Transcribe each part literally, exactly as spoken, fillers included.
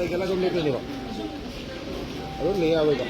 ꯂꯩꯒꯠꯂꯒ ꯑꯗꯨꯝ ꯂꯦꯞꯇꯣꯏꯅꯦꯕ꯫ ꯑꯗꯨꯝ ꯂꯩ ꯌꯥꯔꯣꯏꯕ꯫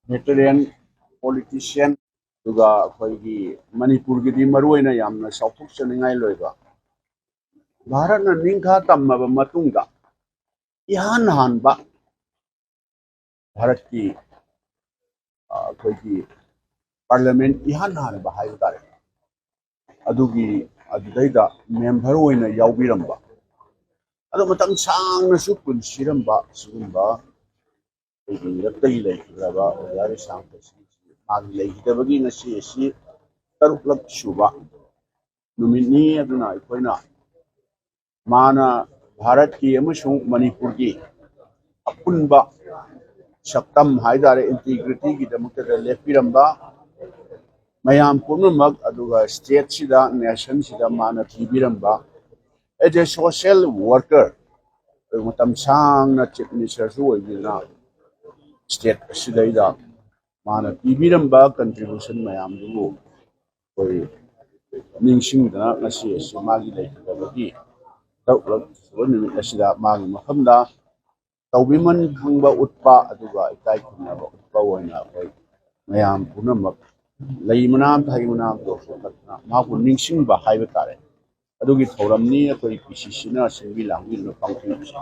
ꯚꯦꯇꯔꯦꯟ ꯄꯣꯂꯤꯇꯤꯁꯤꯌꯥꯟ, ꯑꯗꯨꯒ ꯑꯩꯈꯣꯏꯒꯤ ꯃꯅꯤꯄꯨꯔꯒꯤꯗꯤ ꯃꯔꯨꯑꯣꯏꯅ ꯌꯥꯝꯅ ꯆꯥꯎꯊꯣꯛꯆꯅꯤꯡꯉꯥꯏ ꯂꯣꯏꯕ, ꯚꯥꯔꯠꯅ ꯅꯤꯡꯈꯥ ꯇꯝꯃꯕ ꯃꯇꯨꯡꯗ ꯏꯍꯥꯟ ꯍꯥꯟꯕ ꯚꯥꯔꯠꯀꯤ, ꯑ, ꯑꯩꯈꯣꯏꯒꯤ ꯄꯥꯔꯂꯤꯌꯥꯃꯦꯟ ꯏꯍꯥꯟ ꯍꯥꯟꯕ ꯍꯥꯏꯕ ꯇꯥꯔꯦ, ꯑꯗꯨꯒꯤ, ꯑꯗꯨꯗꯩꯗ ꯃꯦꯝꯕꯔ ꯑꯣꯏꯅ ꯌꯥꯎꯕꯤꯔꯝꯕ, ꯑꯗꯣ ꯃꯇꯝ ꯁꯥꯡꯅꯁꯨ ꯄꯨꯟꯁꯤꯔꯝꯕ ꯁꯤꯒꯨꯝꯕ ꯑꯩꯈꯣꯏꯒꯤ ꯃꯤꯔꯛꯇꯒꯤ ꯂꯩꯈꯤꯗ꯭ꯔꯕ ꯑꯣꯖꯥ ꯔꯤꯁꯥꯡ ꯀꯁꯤꯁꯤ ꯃꯥꯒꯤ ꯂꯩꯈꯤꯗꯕꯒꯤ ꯉꯁꯤ ꯑꯁꯤ ꯇꯔꯨꯛꯂꯛ ꯁꯨꯕ ꯅꯨꯃꯤꯠꯅꯤ꯫ ꯑꯗꯨꯅ ꯑꯩꯈꯣꯏꯅ ꯃꯥꯅ ꯚꯥꯔꯠꯀꯤ ꯑꯃꯁꯨꯡ ꯃꯅꯤꯄꯨꯔꯒꯤ ꯑꯄꯨꯟꯕ ꯁꯛꯇꯝ ꯍꯥꯏꯇꯥꯔꯦ, ꯏꯟꯇꯤꯒ꯭ꯔꯤꯇꯤꯒꯤꯗꯃꯛꯇꯗ ꯂꯦꯞꯄꯤꯔꯝꯕ ꯃꯌꯥꯝ ꯄꯨꯝꯅꯃꯛ, ꯑꯗꯨꯒ ꯁ꯭ꯇꯦꯠꯁꯤꯗ, ꯅꯦꯁꯟꯁꯤꯗ ꯃꯥꯅ ꯄꯤꯕꯤꯔꯝꯕ, as a social worker, ꯃꯇꯝ ꯁꯥꯡꯅ ꯆꯤꯐ ꯃꯤꯅꯤꯁꯇꯔꯁꯨ ꯑꯣꯏꯕꯤꯗꯅ ꯁ꯭ꯇꯦꯠ ꯑꯁꯤꯗꯩꯗ ꯃꯥꯅ ꯄꯤꯕꯤꯔꯝꯕ ꯀꯟꯇ꯭ꯔꯤꯕ꯭ꯌꯨꯁꯟ ꯃꯌꯥꯝꯗꯨꯕꯨ ꯑꯩꯈꯣꯏ ꯅꯤꯡꯁꯤꯡꯗꯅ ꯉꯁꯤ ꯑꯁꯤ ꯃꯥꯒꯤ ꯂꯩꯈꯤꯗꯕꯒꯤ ꯇꯔꯨꯛꯂꯛ ꯁꯨꯕ ꯅꯨꯃꯤꯠ ꯑꯁꯤꯗ ꯃꯥꯒꯤ ꯃꯐꯝꯗ ꯇꯧꯕꯤꯃꯟ ꯈꯪꯕ ꯎꯠꯄ, ꯑꯗꯨꯒ ꯏꯀꯥꯏ ꯈꯨꯝꯅꯕ ꯎꯠꯄ ꯑꯣꯏꯅ ꯑꯩꯈꯣꯏ ꯃꯌꯥꯝ ꯄꯨꯝꯅꯃꯛ ꯂꯩ ꯃꯅꯥ ꯊꯥꯏ ꯃꯅꯥ ꯄꯨꯊꯣꯛꯇꯅ ꯃꯍꯥꯛꯄꯨ ꯅꯤꯡꯁꯤꯡꯕ ꯍꯥꯏꯕ ꯇꯥꯔꯦ꯫ ꯑꯗꯨꯒꯤ ꯊꯧꯔꯝꯅꯤ ꯑꯩꯈꯣꯏ ꯄꯤ ꯁꯤ ꯁꯤꯅ ꯁꯤꯟꯕꯤ ꯂꯥꯡꯕꯤꯗꯨꯅ ꯄꯥꯡꯊꯣꯛꯂꯤꯕꯁꯤ꯫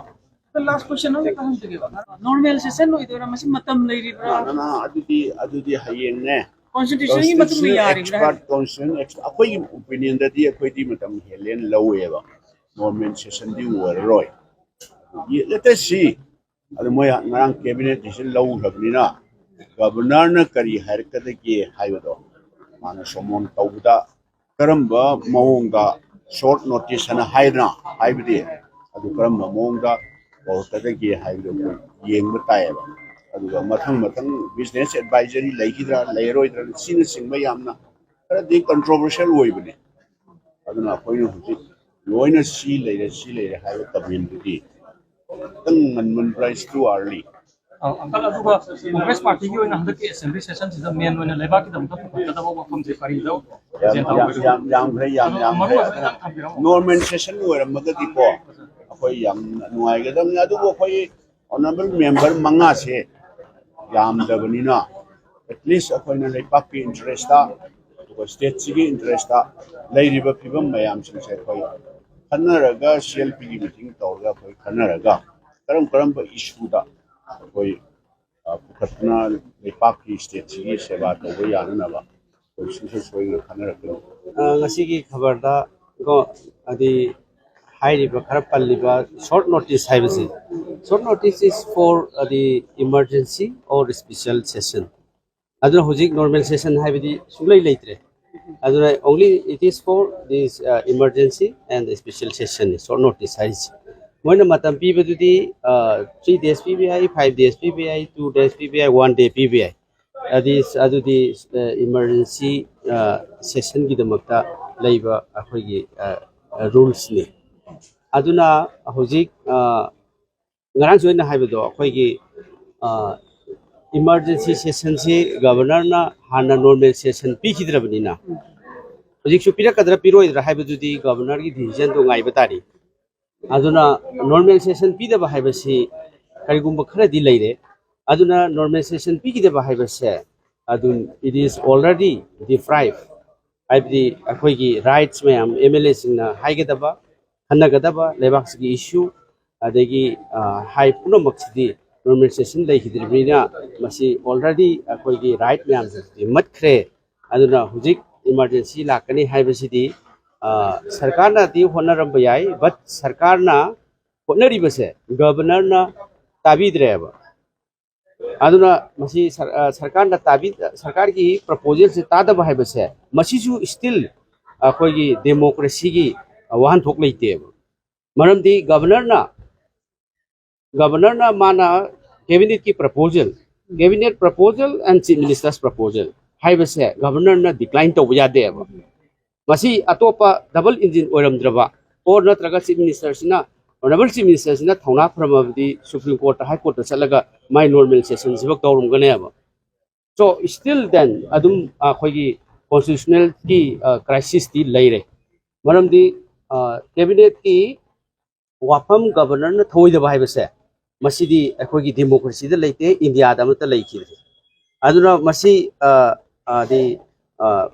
Last question ꯑꯃꯇ ꯍꯪꯖꯒꯦꯕ꯫ Normal session ꯑꯣꯏꯗꯣꯏꯔꯥ? ꯃꯁꯤ ꯃꯇꯝ ꯂꯩꯔꯤꯕ꯭ꯔꯥ? ꯑꯗꯨꯗꯤ, ꯑꯗꯨꯗꯤ ꯍꯌꯦꯡꯅꯦ꯫ Constitution ꯒꯤ ꯃꯇꯨꯡ ꯏꯟꯅ ꯌꯥꯔꯤꯕ꯭ꯔꯥ? Expert, constitution expert, ꯑꯩꯈꯣꯏꯒꯤ opinion ꯗꯗꯤ ꯑꯩꯈꯣꯏꯗꯤ ꯃꯇꯝ ꯍꯦꯜꯂꯦꯅ ꯂꯧꯋꯦꯕ꯫ Normal session ꯗꯤ ꯑꯣꯏꯔꯔꯣꯏ꯫ Let us see꯫ ꯑꯗꯨ ꯃꯣꯏ ꯉꯔꯥꯡ cabinet decision ꯂꯧꯈ꯭ꯔꯕꯅꯤꯅ, ꯒꯕꯔꯅꯔꯅ ꯀꯔꯤ ꯍꯥꯏꯔꯛꯀꯗꯒꯦ ꯍꯥꯏꯕꯗꯣ ꯃꯥꯅ summon ꯇꯧꯕꯗ ꯀꯔꯝꯕ ꯃꯑꯣꯡꯗ, short notice ꯍꯥꯏꯅ ꯍꯥꯏꯗꯅ, ꯍꯥꯏꯕꯗꯤ ꯑꯗꯨ ꯀꯔꯝꯕ ꯃꯑꯣꯡꯗ ꯀꯧꯔꯛꯀꯗꯒꯦ ꯍꯥꯏꯕꯗꯣ ꯑꯩꯈꯣꯏ ꯌꯦꯡꯕ ꯇꯥꯏꯌꯦꯕ꯫ ꯑꯗꯨꯒ ꯃꯊꯪ ꯃꯊꯪ ꯕꯤꯖꯤꯅꯦꯁ ꯑꯦꯗꯚꯥꯏꯖꯔꯤ ꯂꯩꯈꯤꯗ꯭ꯔꯥ, ꯂꯩꯔꯣꯏꯗ꯭ꯔꯥ, ꯁꯤꯅꯆꯤꯡꯕ ꯌꯥꯝꯅ ꯈꯔꯗꯤ ꯀꯟꯇ꯭ꯔꯣꯚꯔꯁꯤꯌꯦꯜ ꯑꯣꯏꯕꯅꯦ꯫ ꯑꯗꯨꯅ ꯑꯩꯈꯣꯏꯅ ꯍꯧꯖꯤꯛ ꯂꯣꯏꯅ ꯁꯤ ꯂꯩꯔꯦ, ꯁꯤ ꯂꯩꯔꯦ ꯍꯥꯏꯕ ꯀꯃꯦꯟꯗꯨꯗꯤ ꯈꯤꯇꯪ ꯉꯟꯃꯟꯕ꯭ꯔꯥ, it's too early꯫ ꯑꯪꯀꯜ, ꯑꯗꯨꯒ ꯀꯣꯡꯒ꯭ꯔꯦꯁ ꯄꯥꯔꯇꯤꯒꯤ ꯑꯣꯏꯅ ꯍꯟꯗꯛꯀꯤ ꯑꯦꯁꯦꯝꯕ꯭ꯂꯤ ꯁꯦꯁꯟꯁꯤꯗ ꯃꯦꯟ ꯑꯣꯏꯅ ꯂꯩꯕꯥꯛꯀꯤꯗꯃꯛꯇ ꯄꯨꯈꯠꯀꯗꯕ ꯋꯥꯐꯝꯁꯦ ꯀꯔꯤꯗ ꯌꯥꯝ ꯌꯥꯝ ꯌꯥꯝ ꯌꯥꯝꯈ꯭ꯔꯦ, ꯌꯥꯝ ꯑꯗꯣ ꯌꯥꯝꯈ꯭ꯔꯦ꯫ ꯃꯔꯨ ꯑꯣꯏꯕ ꯈꯤꯇꯪ ꯊꯝꯕꯤꯔꯝꯃꯣ꯫ ꯅꯣꯔꯃꯦꯜ ꯁꯦꯁꯟ ꯑꯣꯏꯔꯝꯃꯒꯗꯤꯀꯣ ꯑꯩꯈꯣꯏ ꯌꯥꯝ ꯅꯨꯡꯉꯥꯏꯒꯗꯕꯅꯤ꯫ ꯑꯗꯨꯕꯨ ꯑꯩꯈꯣꯏ ꯑꯣꯅꯔꯦꯕꯜ ꯃꯦꯝꯕꯔ ꯃꯉꯥꯁꯦ ꯌꯥꯝꯗꯕꯅꯤꯅ, ꯑꯦꯠꯂꯤꯁ ꯑꯩꯈꯣꯏꯅ ꯂꯩꯄꯥꯛꯀꯤ ꯏꯟꯇꯔꯦꯁꯇ, ꯑꯗꯨꯒ ꯁ꯭ꯇꯦꯠꯁꯤꯒꯤ ꯏꯟꯇꯔꯦꯁꯇ ꯂꯩꯔꯤꯕ ꯐꯤꯕꯝ ꯃꯌꯥꯝꯁꯤꯡꯁꯦ ꯑꯩꯈꯣꯏ ꯈꯟꯅꯔꯒ, ꯁꯤ ꯑꯦꯜ ꯄꯤꯒꯤ ꯃꯤꯇꯤꯡ ꯇꯧꯔꯒ ꯑꯩꯈꯣꯏ ꯈꯟꯅꯔꯒ ꯀꯔꯝ ꯀꯔꯝꯕ ꯏꯁꯨꯗ ꯑꯩꯈꯣꯏ ꯑ, ꯄꯨꯈꯠꯇꯨꯅ ꯂꯩꯄꯥꯛꯀꯤ ꯁ꯭ꯇꯦꯠꯁꯤꯒꯤ ꯁꯦꯕꯥ ꯇꯧꯕ ꯌꯥꯅꯅꯕ ꯑꯩꯈꯣꯏ ꯁꯨꯡꯁꯣꯏ ꯁꯣꯏꯗꯅ ꯈꯟꯅꯔꯛꯀꯅꯤ꯫ ꯑ, ꯉꯁꯤꯒꯤ ꯈꯕꯔꯗ ꯀꯣ, ꯍꯥꯏꯗꯤ ꯍꯥꯏꯔꯤꯕ ꯈꯔ ꯄꯜꯂꯤꯕ ꯁꯣꯔꯠ ꯅꯣꯇꯤꯁ ꯍꯥꯏꯕꯁꯤ, short notice is for the emergency or special session. ꯑꯗꯨꯅ ꯍꯧꯖꯤꯛ ꯅꯣꯔꯃꯦꯜ ꯁꯦꯁꯟ ꯍꯥꯏꯕꯗꯤ ꯁꯨꯡꯂꯩ ꯂꯩꯇ꯭ꯔꯦ꯫ ꯑꯗꯨꯅ only it is for this emergency and special session, short notice ꯍꯥꯏꯔꯤꯁꯦ꯫ ꯃꯣꯏꯅ ꯃꯇꯝ ꯄꯤꯕꯗꯨꯗꯤ three days ꯄꯤꯕ ꯌꯥꯏ, five days ꯄꯤꯕ ꯌꯥꯏ, two days ꯄꯤꯕ ꯌꯥꯏ, one day ꯄꯤꯕ ꯌꯥꯏ꯫ ꯑꯗꯤ ꯑꯗꯨꯗꯤ ꯏꯃꯥꯔꯖꯦꯟꯁꯤ ꯁꯦꯁꯟꯒꯤꯗꯃꯛꯇ ꯂꯩꯕ ꯑꯩꯈꯣꯏꯒꯤ ꯔꯨꯜꯁꯅꯤ꯫ ꯑꯗꯨꯅ ꯍꯧꯖꯤꯛ ꯉꯔꯥꯡꯁꯨ ꯑꯩꯅ ꯍꯥꯏꯕꯗꯣ, ꯑꯩꯈꯣꯏꯒꯤ ꯏꯃꯥꯔꯖꯦꯟꯁꯤ ꯁꯦꯁꯟꯁꯤ ꯒꯕꯔꯅꯔꯅ ꯍꯥꯟꯅ ꯅꯣꯔꯃꯦꯜ ꯁꯦꯁꯟ ꯄꯤꯈꯤꯗ꯭ꯔꯕꯅꯤꯅ, ꯍꯧꯖꯤꯛꯁꯨ ꯄꯤꯔꯛꯀꯗ꯭ꯔꯥ ꯄꯤꯔꯣꯏꯗ꯭ꯔꯥ ꯍꯥꯏꯕꯗꯨꯗꯤ ꯒꯕꯔꯅꯔꯒꯤ ꯗꯤꯁꯤꯖꯟꯗꯣ ꯉꯥꯏꯕ ꯇꯥꯔꯤ꯫ ꯑꯗꯨꯅ ꯅꯣꯔꯃꯦꯜ ꯁꯦꯁꯟ ꯄꯤꯗꯕ ꯍꯥꯏꯕꯁꯤ ꯀꯔꯤꯒꯨꯝꯕ ꯈꯔꯗꯤ ꯂꯩꯔꯦ꯫ ꯑꯗꯨꯅ ꯅꯣꯔꯃꯦꯜ ꯁꯦꯁꯟ ꯄꯤꯈꯤꯗꯕ ꯍꯥꯏꯕꯁꯦ ꯑꯗꯨꯝ it is already deprive, ꯍꯥꯏꯕꯗꯤ ꯑꯩꯈꯣꯏꯒꯤ ꯔꯥꯏꯠꯁ ꯃꯌꯥꯝ ꯑꯦꯝ ꯑꯦꯜ ꯑꯦꯁꯤꯡꯅ ꯍꯥꯏꯒꯗꯕ, ꯈꯟꯅꯒꯗꯕ ꯂꯩꯕꯥꯛꯁꯤꯒꯤ ꯏꯁꯨ, ꯑꯗꯒꯤ ꯍꯥꯏ ꯄꯨꯝꯅꯃꯛꯁꯤꯗꯤ ꯅꯣꯔꯃꯦꯜ ꯁꯦꯁꯟ ꯂꯩꯈꯤꯗ꯭ꯔꯤꯕꯅꯤꯅ ꯃꯁꯤ already ꯑꯩꯈꯣꯏꯒꯤ ꯔꯥꯏꯠ ꯃꯌꯥꯝꯁꯤꯗꯤ ꯃꯠꯈ꯭ꯔꯦ꯫ ꯑꯗꯨꯅ ꯍꯧꯖꯤꯛ ꯏꯃꯥꯔꯖꯦꯟꯁꯤ ꯂꯥꯛꯀꯅꯤ ꯍꯥꯏꯕꯁꯤꯗꯤ ꯁꯔꯀꯥꯔꯅꯗꯤ ꯍꯣꯠꯅꯔꯝꯕ ꯌꯥꯏ, ꯕꯠ ꯁꯔꯀꯥꯔꯅ ꯍꯣꯠꯅꯔꯤꯕꯁꯦ ꯒꯕꯔꯅꯔꯅ ꯇꯥꯕꯤꯗ꯭ꯔꯦꯕ꯫ ꯑꯗꯨꯅ ꯃꯁꯤ ꯁꯔꯀꯥꯔꯅ ꯇꯥꯕꯤ, ꯁꯔꯀꯥꯔꯒꯤ ꯄ꯭ꯔꯄꯣꯖꯦꯜꯁꯦ ꯇꯥꯗꯕ ꯍꯥꯏꯕꯁꯦ ꯃꯁꯤꯁꯨ ꯁ꯭ꯇꯤꯜ ꯑꯩꯈꯣꯏꯒꯤ ꯗꯦꯃꯣꯀ꯭ꯔꯦꯁꯤꯒꯤ ꯋꯥꯍꯟꯊꯣꯛ ꯂꯩꯇꯦꯕ꯫ ꯃꯔꯝꯗꯤ ꯒꯕꯔꯅꯔꯅ Governorꯅ ꯃꯥꯅ cabinetꯀꯤ proposal, cabinet proposal and chief minister's proposal ꯍꯥꯏꯕꯁꯦ governorꯅ decline ꯇꯧꯕ ꯌꯥꯗꯦꯕ꯫ ꯃꯁꯤ ꯑꯇꯣꯞꯄ double engine ꯑꯣꯏꯔꯝꯗ꯭ꯔꯕ, or ꯅꯠꯇ꯭ꯔꯒ chief ministerꯁꯤꯅ, honorable chief ministerꯁꯤꯅ ꯊꯧꯅꯥ ꯐꯔꯝꯃꯕꯗꯤ Supreme Courtꯇ, High Courtꯇ ꯆꯠꯂꯒ ꯃꯥꯏ normal sessionꯁꯤꯐꯥꯎ ꯇꯧꯔꯝꯒꯅꯦꯕ꯫ So still then ꯑꯗꯨꯝ ꯑꯩꯈꯣꯏꯒꯤ constitutionalꯒꯤ crisisꯇꯤ ꯂꯩꯔꯦ꯫ ꯃꯔꯝꯗꯤ cabinetꯀꯤ ꯋꯥꯐꯝ governorꯅ ꯊꯧꯑꯣꯏꯗꯕ ꯍꯥꯏꯕꯁꯦ, ꯃꯁꯤꯗꯤ ꯑꯩꯈꯣꯏꯒꯤ democracyꯗ ꯂꯩꯇꯦ, ꯏꯟꯗꯤꯌꯥꯗ ꯑꯃꯠꯇ ꯂꯩꯈꯤꯗ꯭ꯔꯦ꯫ ꯑꯗꯨꯅ ꯃꯁꯤ ꯑ, ꯑꯗꯤ ꯑ,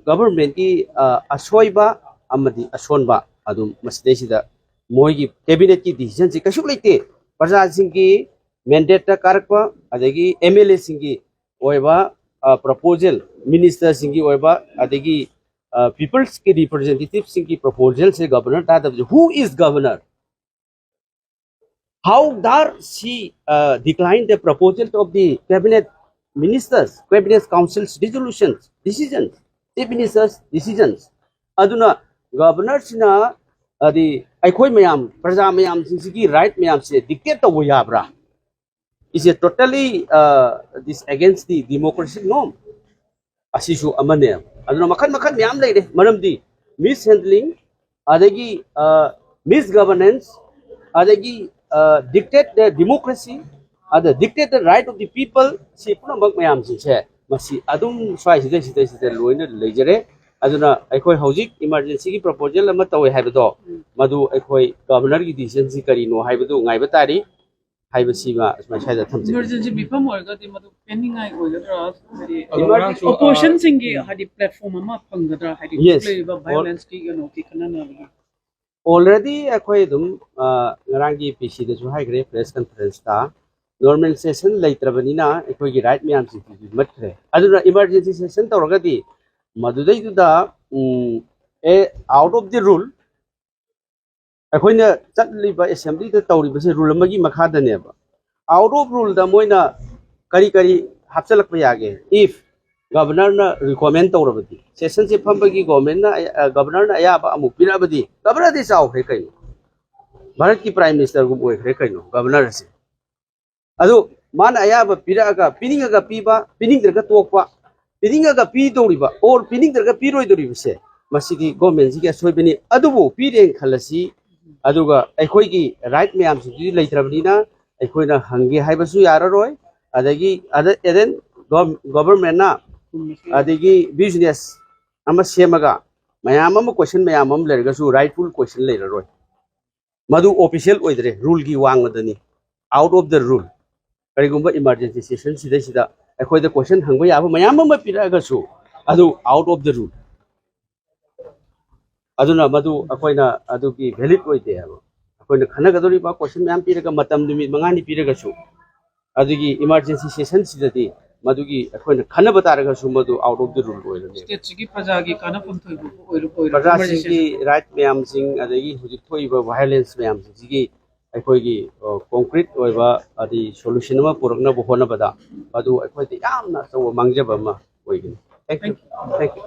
governmentꯀꯤ ꯑ, ꯑꯁꯣꯏꯕ ꯑꯃꯗꯤ ꯑꯁꯣꯟꯕ ꯑꯗꯨꯝ ꯃꯁꯤꯗꯩꯁꯤꯗ ꯃꯣꯏꯒꯤ cabinetꯀꯤ decisionꯁꯤ ꯀꯩꯁꯨ ꯂꯩꯇꯦ꯫ ꯄ꯭ꯔꯖꯥꯁꯤꯡꯒꯤ mandateꯇ ꯀꯥꯔꯛꯄ, ꯑꯗꯒꯤ MLAꯁꯤꯡꯒꯤ ꯑꯣꯏꯕ proposal, ministerꯁꯤꯡꯒꯤ ꯑꯣꯏꯕ, ꯑꯗꯒꯤ peopleꯁꯀꯤ representativeꯁꯤꯡꯒꯤ proposalꯁꯦ governor ꯇꯥꯗꯕꯁꯦ, who is governor? How dare she decline the proposal of the cabinet ministers, cabinet council's resolutions, decisions, chief minister's decisions? ꯑꯗꯨꯅ governorꯁꯤꯅ ꯍꯥꯏꯗꯤ ꯑꯩꯈꯣꯏ ꯃꯌꯥꯝ, ꯄ꯭ꯔꯖꯥ ꯃꯌꯥꯝꯁꯤꯡꯁꯤꯒꯤ right ꯃꯌꯥꯝꯁꯦ dictate ꯇꯧꯕ ꯌꯥꯕ꯭ꯔꯥ? Is a totally uh, this against the democratic norm. ꯑꯁꯤꯁꯨ ꯑꯃꯅꯦ꯫ ꯑꯗꯨꯅ ꯃꯈꯜ ꯃꯈꯜ ꯃꯌꯥꯝ ꯂꯩꯔꯦ꯫ ꯃꯔꯝꯗꯤ mishandling, ꯑꯗꯒꯤ misgovernance, ꯑꯗꯒꯤ dictate the democracy, ꯑꯗ dictate the right of the people, ꯁꯤ ꯄꯨꯝꯅꯃꯛ ꯃꯌꯥꯝꯁꯤꯡꯁꯦ ꯃꯁꯤ ꯑꯗꯨꯝ ꯁ꯭ꯋꯥꯏꯁꯤꯗꯩ ꯁꯤꯗꯩꯁꯤꯗ ꯂꯣꯏꯅ ꯂꯩꯖꯔꯦ꯫ ꯑꯗꯨꯅ ꯑꯩꯈꯣꯏ ꯍꯧꯖꯤꯛ emergencyꯒꯤ proposal ꯑꯃ ꯇꯧꯋꯦ ꯍꯥꯏꯕꯗꯣ, ꯃꯗꯨ ꯑꯩꯈꯣꯏ governorꯒꯤ decisionꯁꯤ ꯀꯔꯤꯅꯣ ꯍꯥꯏꯕꯗꯨ ꯉꯥꯏꯕ ꯇꯥꯔꯤ ꯍꯥꯏꯕꯁꯤꯃ ꯁꯨꯃꯥꯏꯅ ꯁ꯭ꯋꯥꯏꯗ ꯊꯝꯖꯒꯦ꯫ Emergency ꯃꯤꯐꯝ ꯑꯣꯏꯔꯒꯗꯤ ꯃꯗꯨ ꯄꯦꯟꯅꯤꯡꯉꯥꯏ ꯑꯣꯏꯒꯗ꯭ꯔꯥ? ꯍꯥꯏꯗꯤ ꯑꯗꯣ ꯉꯔꯥꯡꯁꯨ, oppositionꯁꯤꯡꯒꯤ ꯍꯥꯏꯗꯤ platform ꯑꯃ ꯐꯪꯒꯗ꯭ꯔꯥ? ꯍꯥꯏꯗꯤ ꯍꯧꯖꯤꯛ ꯂꯩꯔꯤꯕ violenceꯀꯤ ꯀꯩꯅꯣꯒꯤ ꯈꯟꯅꯅꯕꯒꯤ꯫ Already ꯑꯩꯈꯣꯏ ꯑꯗꯨꯝ ꯉꯔꯥꯡꯒꯤ PCꯗꯁꯨ ꯍꯥꯏꯈ꯭ꯔꯦ, press conferenceꯇ normal session ꯂꯩꯇ꯭ꯔꯕꯅꯤꯅ ꯑꯩꯈꯣꯏꯒꯤ right ꯃꯌꯥꯝꯁꯤꯡꯁꯤꯁꯨ ꯃꯠꯈ꯭ꯔꯦ꯫ ꯑꯗꯨꯅ emergency session ꯇꯧꯔꯒꯗꯤ ꯃꯗꯨꯗꯩꯗꯨꯗ ꯑꯦ out of the rule ꯑꯩꯈꯣꯏꯅ ꯆꯠꯂꯤꯕ assemblyꯗ ꯇꯧꯔꯤꯕꯁꯦ rule ꯑꯃꯒꯤ ꯃꯈꯥꯗꯅꯦꯕ꯫ Out of ruleꯗ ꯃꯣꯏꯅ ꯀꯔꯤ ꯀꯔꯤ ꯍꯥꯞꯆꯤꯜꯂꯛꯄ ꯌꯥꯒꯦ? If governorꯅ recommend ꯇꯧꯔꯕꯗꯤ, sessionꯁꯦ ꯐꯝꯕꯒꯤ governmentꯅ governorꯅ ꯑꯌꯥꯕ ꯑꯃꯨꯛ ꯄꯤꯔꯛꯑꯕꯗꯤ, governorꯗꯤ ꯆꯥꯎꯈ꯭ꯔꯦ ꯀꯩꯅꯣ꯫ ꯚꯥꯔꯠꯀꯤ ꯄ꯭ꯔꯥꯏꯝ ꯃꯤꯅꯤꯁꯇꯔꯒꯨꯝꯕ ꯑꯣꯏꯈ꯭ꯔꯦ ꯀꯩꯅꯣ ꯒꯕꯔꯅꯔ ꯑꯁꯦ꯫ ꯑꯗꯨ ꯃꯥꯅ ꯑꯌꯥꯕ ꯄꯤꯔꯛꯑꯒ ꯄꯤꯅꯤꯡꯉꯒ ꯄꯤꯕ, ꯄꯤꯅꯤꯡꯗ꯭ꯔꯒ ꯇꯣꯛꯄ, ꯄꯤꯅꯤꯡꯉꯒ ꯄꯤꯗꯧꯔꯤꯕ ꯑꯣꯔ ꯄꯤꯅꯤꯡꯗ꯭ꯔꯒ ꯄꯤꯔꯣꯏꯗꯧꯔꯤꯕꯁꯦ, ꯃꯁꯤꯗꯤ ꯒꯣꯔꯃꯦꯟꯁꯤꯒꯤ ꯑꯁꯣꯏꯕꯅꯤ꯫ ꯑꯗꯨꯕꯨ ꯄꯤꯔꯦꯅ ꯈꯜꯂꯁꯤ, ꯑꯗꯨꯒ ꯑꯩꯈꯣꯏꯒꯤ ꯔꯥꯏꯠ ꯃꯌꯥꯝꯁꯤꯡꯗꯨꯗꯤ ꯂꯩꯇ꯭ꯔꯕꯅꯤꯅ ꯑꯩꯈꯣꯏꯅ ꯍꯪꯒꯦ ꯍꯥꯏꯕꯁꯨ ꯌꯥꯔꯔꯣꯏ꯫ ꯑꯗꯒꯤ ꯑꯗ ꯑꯦꯗꯦꯟ ꯒꯣ- ꯒꯣꯕꯔꯃꯦꯟꯅ ꯑꯗꯒꯤ ꯕꯤꯖꯤꯅꯦꯁ ꯑꯃ ꯁꯦꯝꯃꯒ ꯃꯌꯥꯝ ꯑꯃ ꯀꯣꯏꯁꯟ ꯃꯌꯥꯝ ꯑꯃ ꯂꯩꯔꯒꯁꯨ ꯔꯥꯏꯠꯐꯨꯜ ꯀꯣꯏꯁꯟ ꯂꯩꯔꯔꯣꯏ꯫ ꯃꯗꯨ ꯑꯣꯐꯤꯁꯤꯌꯦꯜ ꯑꯣꯏꯗ꯭ꯔꯦ, ꯔꯨꯜꯒꯤ ꯋꯥꯡꯃꯗꯅꯤ, ꯑꯥꯎꯠ ꯑꯣꯐ ꯗ ꯔꯨꯜ꯫ ꯀꯔꯤꯒꯨꯝꯕ ꯏꯃꯥꯔꯖꯦꯟꯁꯤ ꯁꯦꯁꯟ ꯁꯤꯗꯩꯁꯤꯗ ꯑꯩꯈꯣꯏꯗ ꯀꯣꯏꯁꯟ ꯍꯪꯕ ꯌꯥꯕ ꯃꯌꯥꯝ ꯑꯃ ꯄꯤꯔꯛꯑꯒꯁꯨ ꯑꯗꯨ ꯑꯥꯎꯠ ꯑꯣꯐ ꯗ ꯔꯨꯜ꯫ ꯑꯗꯨꯅ ꯃꯗꯨ ꯑꯩꯈꯣꯏꯅ ꯑꯗꯨꯒꯤ ꯚꯦꯂꯤꯠ ꯑꯣꯏꯗꯦ ꯍꯥꯏꯕ꯫ ꯑꯩꯈꯣꯏꯅ ꯈꯟꯅꯒꯗꯧꯔꯤꯕ ꯀꯣꯏꯁꯟ ꯃꯌꯥꯝ ꯄꯤꯔꯒ ꯃꯇꯝ ꯅꯨꯃꯤꯠ ꯃꯉꯥꯅꯤ ꯄꯤꯔꯒꯁꯨ ꯑꯗꯨꯒꯤ ꯏꯃꯥꯔꯖꯦꯟꯁꯤ ꯁꯦꯁꯟꯁꯤꯗꯗꯤ ꯃꯗꯨꯒꯤ ꯑꯩꯈꯣꯏꯅ ꯈꯟꯅꯕ ꯇꯥꯔꯒꯁꯨ ꯃꯗꯨ ꯑꯥꯎꯠ ꯑꯣꯐ ꯗ ꯔꯨꯜ ꯑꯣꯏꯔꯅꯤ꯫ ꯁ꯭ꯇꯦꯠꯁꯤꯒꯤ ꯄ꯭ꯔꯖꯥꯒꯤ ꯀꯥꯟꯅꯐꯝ ꯊꯣꯛꯏꯕ ꯑꯣꯏꯔꯣ ꯄ꯭ꯔꯖꯥꯁꯤꯡꯒꯤ ꯔꯥꯏꯠ ꯃꯌꯥꯝꯁꯤꯡ ꯑꯗꯒꯤ ꯍꯧꯖꯤꯛ ꯊꯣꯛꯏꯕ ꯚꯥꯏꯑꯣꯂꯦꯟꯁ ꯃꯌꯥꯝꯁꯤꯡꯁꯤꯒꯤ ꯑꯩꯈꯣꯏꯒꯤ ꯀꯣꯡꯀ꯭ꯔꯤꯠ ꯑꯣꯏꯕ ꯑꯗꯩ ꯁꯣꯂꯨꯁꯟ ꯑꯃ ꯄꯨꯔꯛꯅꯕ ꯍꯣꯠꯅꯕꯗ ꯃꯗꯨ ꯑꯩꯈꯣꯏꯗ ꯌꯥꯝꯅ ꯑꯆꯧꯕ ꯃꯥꯡꯖꯕ ꯑꯃ ꯑꯣꯏꯒꯅꯤ꯫ Thank you. Thank you.